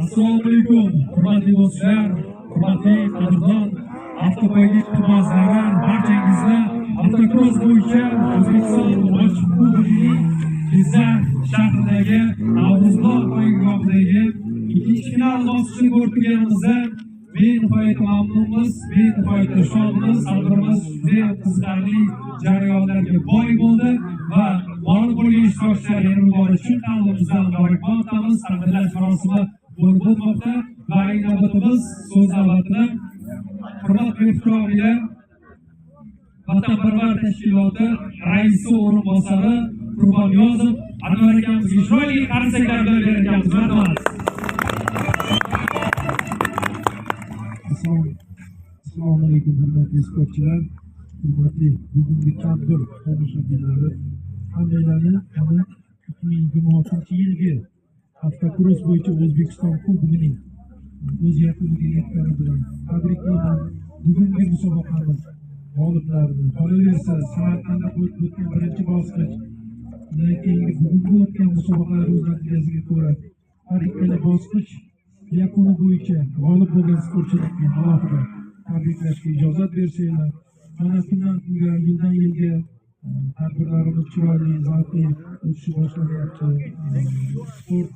Assalomu alaykum, hurmatli do'stlar, hurmatli qadrdon avtopoyga ishqibozlari, barchangizni avtokross bo'yicha O'zbekiston ochiq kubogining Jizzax shahridagi Navro'zbog' poygagohidagi ikkinchi final bosqichini ko'rib turganimizda benihoyatda mamnunmiz, benihoyatda shodmiz. Tadbirimiz juda qiziqarli jarayonlarga boy bo'ldi va g'olib bo'lgan ishtirokchilar yana bir bora chin qalbimizdan muborakbod etamiz. Taqdirlash marosimi bo'lib o'tmoqda va ayni navbatda biz so'z navbatini hurmat va ehtirom ila Vatanparvar tashkiloti raisi o'rinbosari Qurbonniyozov Anvar akamizga chiroyli qarsaklar bilan berar ekanmiz. Marhamat. Assalomu alaykum, hurmatli sportchilar, hurmatli bugungi tadbir tomoshabinlari. Hammanglarni mana 2026-yilgi avtokross bo'yicha O'zbekiston Kubogining o'z yakuniga yetgani bilan tabriklayman. Bugungi musobaqamiz g'oliblarini, qolaversa Samarqandda bo'lib o'tgan birinchi bosqich, undan keyingi bugungi o'tgan musobaqalar o'z natijasiga ko'ra har ikkala bosqich yakuni bo'yicha g'olib bo'lgan sportchilarga alohida tabriklashga ijozat bersanglar. Mana kundan kunga, yildan yilga tadbirlarimiz chiroyli, zavqli o'tishi boshlanyapti. Sport,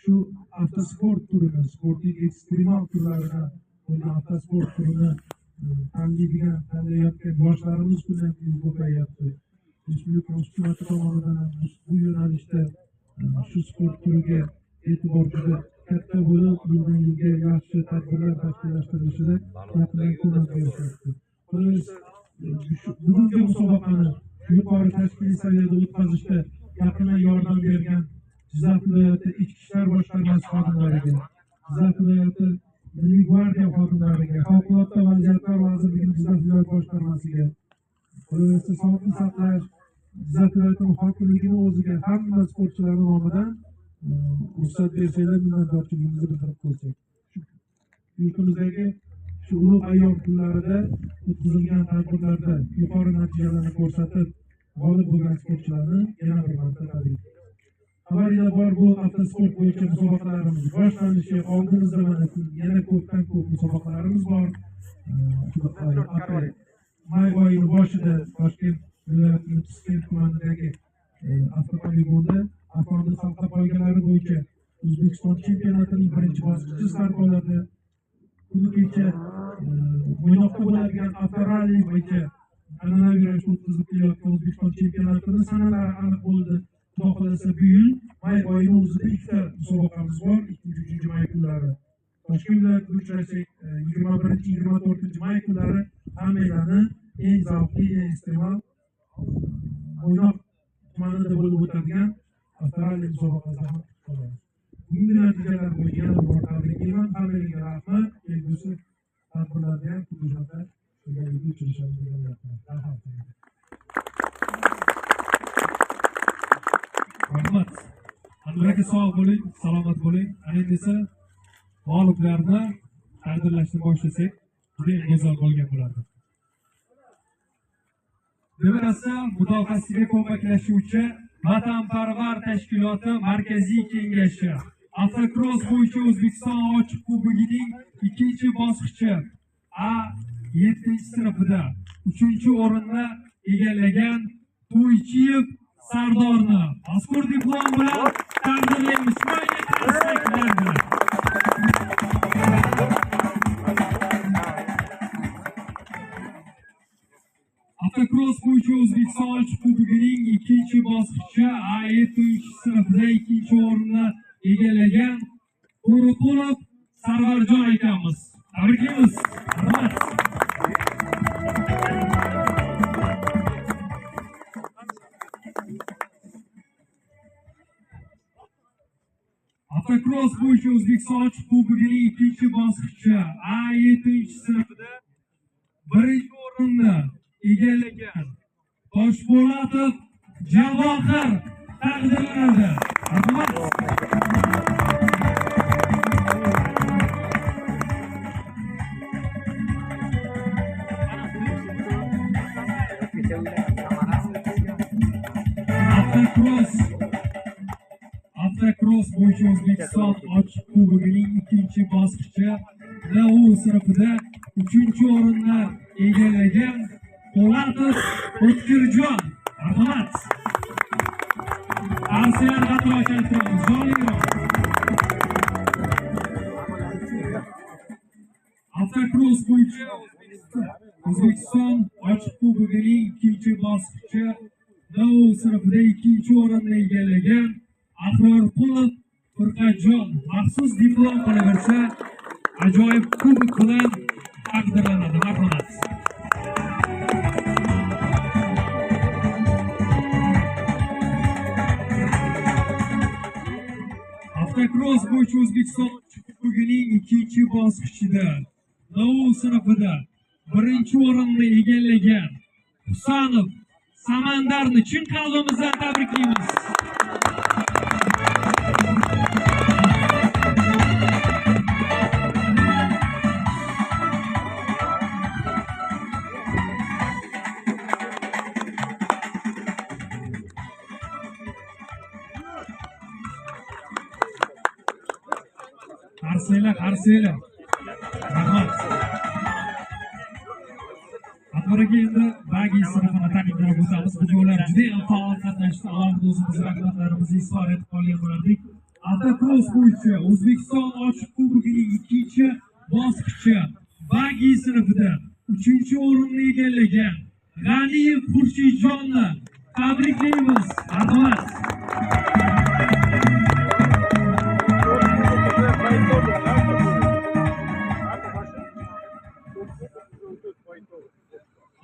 shu avtosport turini, sportning ekstremal turlaridan bo'lgan avtosport turini tanlaydigan, tanlayotgan yoshlarimiz kundan kunga ko'payyapti. Respublika hukumati tomonidan ham bu yo'nalishda shu sport turiga e'tibor juda katta bo'lib, yildan yilga yaxshi tadbirlar tashkillashtirilishida yaqindan ko'mak berishyapti. Bugungi musobaqani yuqori tashkiliy saviyada o'tkazishda yaqindan yordam bergan Jizzax viloyati Ichki ishlar boshqarmasi xodimlariga, Jizzax viloyati Milliy gvardiya xodimlariga, Favqulodda vaziyatlar vazirligining Jizzax viloyat boshqarmasiga, qolaversa sog'liqni saqlash Jizzax viloyati hokimligini o'ziga, hamma sportchilarning nomidan ruxsat bersanglar minnatdorchiligimizni bildirib qo'ysak. Yurtimizdagi shu ulug' ayyom kunlarida o'tkazilgan tadbirlarda yuqori natijalarni ko'rsatib g'olib bo'lgan sportchilarni yana bir marta tabriklayman. Avvalida bor bu avtosport bo'yicha musobaqalarimiz boshlanishi, oldimizda mana yana ko'pdan ko'p musobaqalarimiz bor. Aprel, may oyining boshida Toshkent viloyatining Piskent tumanidagi avtopoligonda avtomobil halqa poygalari bo'yicha O'zbekiston chempionatining birinchi bosqichi start oladi. Kuni kecha Mo'ynoqda bo'ladigan avtoralli bo'yicha an'anaviy ravishda o'tkazilib kelayotgan O'zbekiston chempionatining sanalari aniq bo'ldi. Xudo xohlasa bu yil may oyining o'zida ikkita musobaqamiz bor, 2-3 may kunlari. Toshkent viloyatida uchrasak, 21-24 may kunlari hammanglarni eng zavqli, eng ekstremal Mo'ynoq tumanida bo'lib o'tadigan avtoralli musobaqasida ham kutib qolamiz. Bugungi natijalar bo'yicha yana bir bor tabriklayman. Hammanglarga rahmat. Kelgusi tadbirlarda ham xuddi shunaqa birgalikda uchrashamiz degan niyatdaman. Rahmat. Rahmat. Anvar aka, sog' bo'ling, salomat bo'ling. Ana endi esa g'oliblarni taqdirlashni boshlasak, juda go'zal bo'lgan bo'lardi. Demak, mudofaasiga ko'maklashuvchi Vatanparvar tashkiloti Markaziy kengashi avtokross bo'yicha O'zbekiston ochiq kubogining ikkinchi bosqichi A 7-sinfida 3-o'rinni egallagan To'ychiyev Sardorni mazkur diplom bilan taqdirlaymiz. Chiroyli qarsaklar bilan. Avtokross bo'yicha O'zbekiston ochiq kubogining ikkinchi bosqichi A 7-sinfida 2-o'rinni egallagan To'raqulov Sarvarjon akamiz. Tabriklaymiz. Rahmat. Avtokross bo'yicha O'zbekiston ochiq kubogining ikkinchi bosqichi A 7-sinfida 1-o'rinni egallagan Toshpo'latov Javohir taqdirlanadi. Rahmat. Avtokross bo'yicha O'zbekiston ochiq kubogining ikkinchi bosqichi NU sinfida 3-o'rinni egallagan Po'latov O'tkirjon. Rahmat. Arsiyan qator turamiz. Avtokross bo'yicha O'zbekiston ochiq kubogining ikkinchi bosqichi NU sinfida 2-o'rinni egallagan Ahrorqulov Furqatjon maxsus diplom qolaversa ajoyib kubok bilan taqdirlanadi. Marhamat. Avtokross bo'yicha O'zbekiston kubogining 2-bosqichida NU sinfida 1-o'rinni egallagan Husanov Samandarni chin qalbimizdan tabriklaymiz. Qarsanglar. Rahmat. Akbar aka, endi bagi sinfini tabriklab o'tamiz. Bugun ular juda ham faol qatnashdi. Alohida o'zimiz rahmatlarimizni izhor etib qolgan bo'lardik. Avtokross bo'yicha O'zbekiston ochiq kubogining 2-bosqichi bagi sinfida 3-o'rinni egallagan G'aniyev Xurshidjonni tabriklaymiz. Rahmat.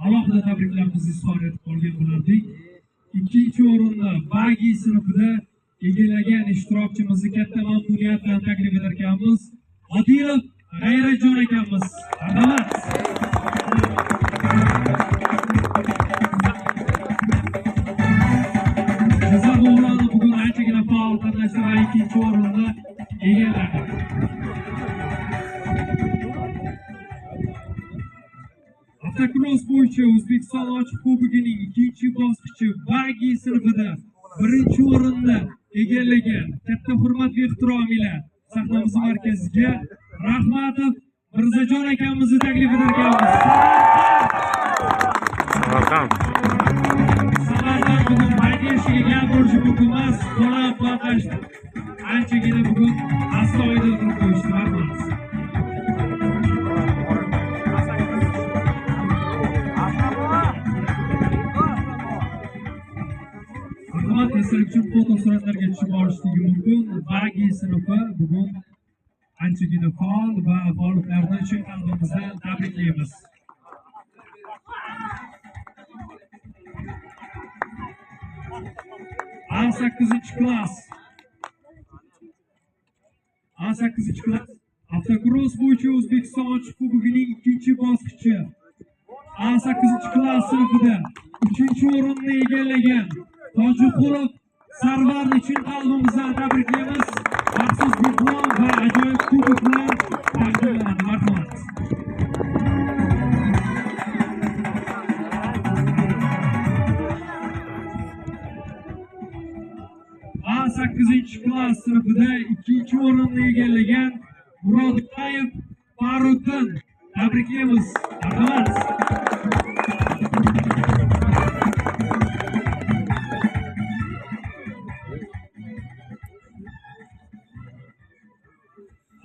Alohida tabriklarimizni izhor etib qolgan bo'lardik. 2-o'rinni bagi sinfida egallagan ishtirokchimizni katta mamnuniyat bilan taklif etar ekanmiz. Odilov G'ayratjon akamiz. Marhamat. Jizzax o'g'loni bugun anchagina faol qatnashdi va 2-o'rinni egalladi. Avtokross bo'yicha O'zbekiston ochiq kubogining 2-bosqichi bagi sinfida 1-o'rinni egallagan katta hurmat va ehtirom ila sahnamiz markaziga Rahmatov Mirzajon akamizni taklif etar ekanmiz. Samarqand. Samarqand bugun bayga gap bo'lishi mumkin emas, qo'llab-quvvatlashdi. Anchagina bugun astoydil qilib qo'yishdi. Rahmat. Eslik uchun foto suratlarga tushib olishligi mumkin. Bagi sinfi bugun anchagina faol va g'oliblarni chin qalbimizdan tabriklaymiz. A8-klass. A8-klass avtokross bo'yicha O'zbekiston ochiq kubogining 2-bosqichi A8-klass sinfida 3-o'rinni egallagan Tojiqulov Sarvarni chin qalbimizdan tabriklaymiz. Maxsus diplom va ajoyib kubok bilan taqdirlanadi. Marhamat. A8-klass sinfida 2-o'rinni egallagan Murodqayev Farruddin tabriklaymiz. Marhamat.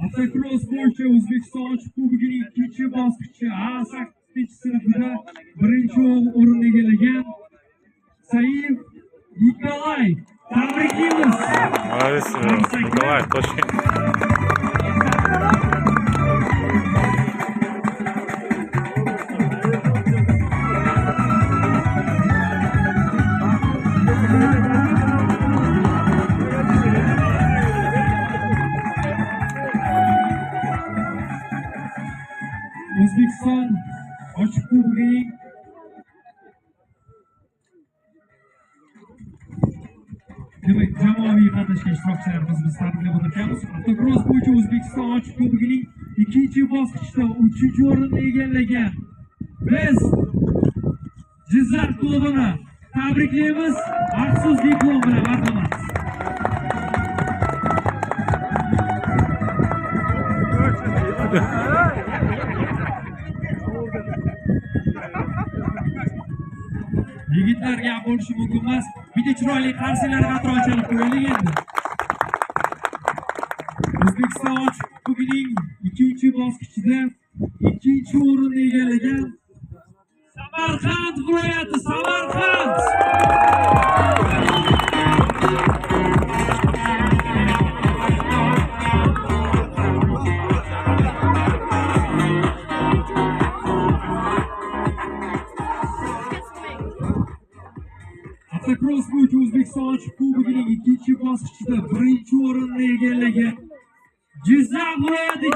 Avtokross bo'yicha O'zbekiston ochiq kubogining 2-bosqichi A8 sinfida 1-o'rinni egallagan Sayev Nikolay tabriklaymiz. Молодец, Николай, Toshkent. O'zbekiston ochiq kubogining Demak, jamoaviy qatnashgan ishtirokchilarimiz biz tabriklab o'tirganmiz. Avtokross bo'yicha O'zbekiston ochiq kubogining ikkinchi bosqichida 3-o'rinni egallagan biz Jizzax klubini tabriklaymiz. Maxsus diplom bilan, marhamat. Yigitlar, gap bo'lishi mumkin emas. Bitta chiroyli qarsaklar atrof chalib qo'yaylik endi. O'zbekiston ochiq kubogining ikkinchi bosqichida ikkinchi o'rinni egallagan Samarqand viloyati, Samarqand. Avtokross bo'yicha O'zbekiston ochiq kubogining ikkinchi bosqichida birinchi o'rinni egallagan Jizzax viloyati.